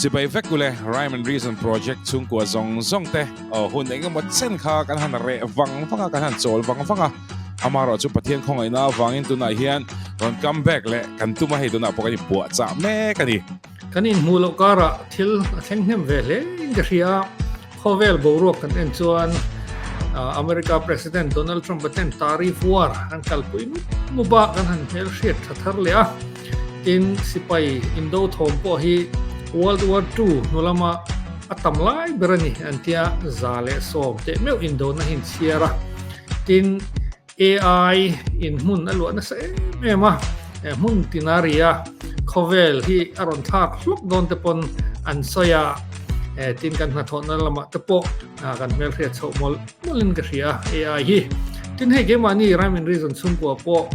Chibai vek ule Rhyme and Reason Project chhungkua zawng zawng te aw hun engemaw chen kha kan han reh vang vang a, kan han chawl vang vang a. Amaherawh chu Pathian khawngaihna avangin tunah hian rawn come back leh kan tum a, hei tunah pawh kan inpuahchah mek a ni. Kan inhmuh loh karah thil a thleng hnem ve hle in ka hria a, khawvel boruak kan en chuan America President Donald Trump a ten tariff war an kalpui mup mup a, kan han hmel hriat tha thar leh a. Tin, sipai indo thawm pawh hi World War II hnu lama a tam lai ber a ni an tia, 110 teh meuh indona hi in chhiar a. Tin, AI in hmun a luah nasa em em a, hmun tina ri a, khawvel hi a rawn thlak hlawk dawn te pawn an sawi a, tin kan hnathawhna lamah te pawh kan hmelhriat chhoh mawlh mawlhin ka hria a, AI hi. Tin hei keimahni Rhyme and Reason chhungkua pawh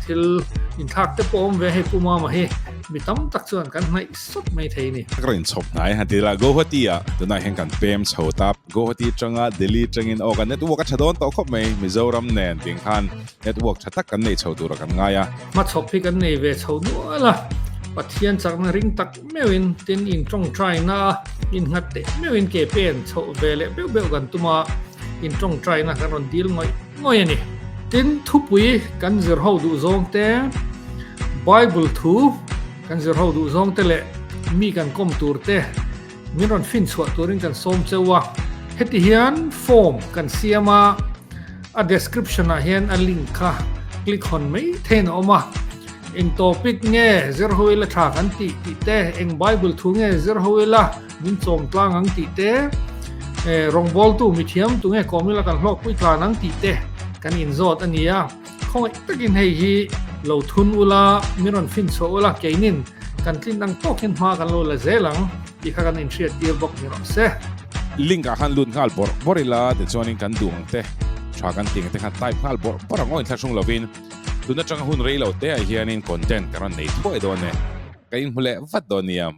thil inthlak te pawh awm ve hei Pu Mama hi mi tam tak chuan kan hnaih sawt mai thei a ni. Ka rawn inchhawp hnai han ti la, Guwahati ah tunah hian kan pem chho ta. Guwahati atanga Delhi atangin aw kan network a tha dawn tawh khawp mai, Mizoram nen tih khan network tha tak kan nei chho tura kan ngai a. Hmachhawp hi kan nei ve chho nual a, Pathian chakna ring tak meuhin tin in tawngtaina a innghat teh meuhin ke pen chhoh ve leh beuh beuh kan tum a, in tawngtaina kan rawn dil ngawih ngawih a ni. Tin, thupui kan zir ho duh zawng te, Bible thu kan zir ho duh zawng te leh mi kan kawm tur te, Min rawn fin chhuah turin kan sawm cheu a, heti hian form kan siam a, a description ah hian a link kha click hawn mai theiin a awm a, eng topic nge zir ho ila tha kan tih tih te, eng bible thu nge zir ho ila min chawm tlang ang tih te, rawngbawltu mithiam tu nge kawm ila kan hlawkpui tlan ang tih te kan inzawt a ni a. Khawngaih takin hei hi lo thun ula, min rawn fin chhuah ula, keinin kan tlin ang tawk hian hma kan lo la zel ang tih kha kan inhriat tir bawk ni rawh se. Link ah khan lut nghal bawrh bawrh ila, tichuanin kan duh ang te, tha kan tih ang te khan type nghal bawrh bawrh ang aw inthlahrung lovin tun atanga hun rei lo te ah hianin content kan rawn nei thuai dawn e. Ka inhmu leh vat dawn nia.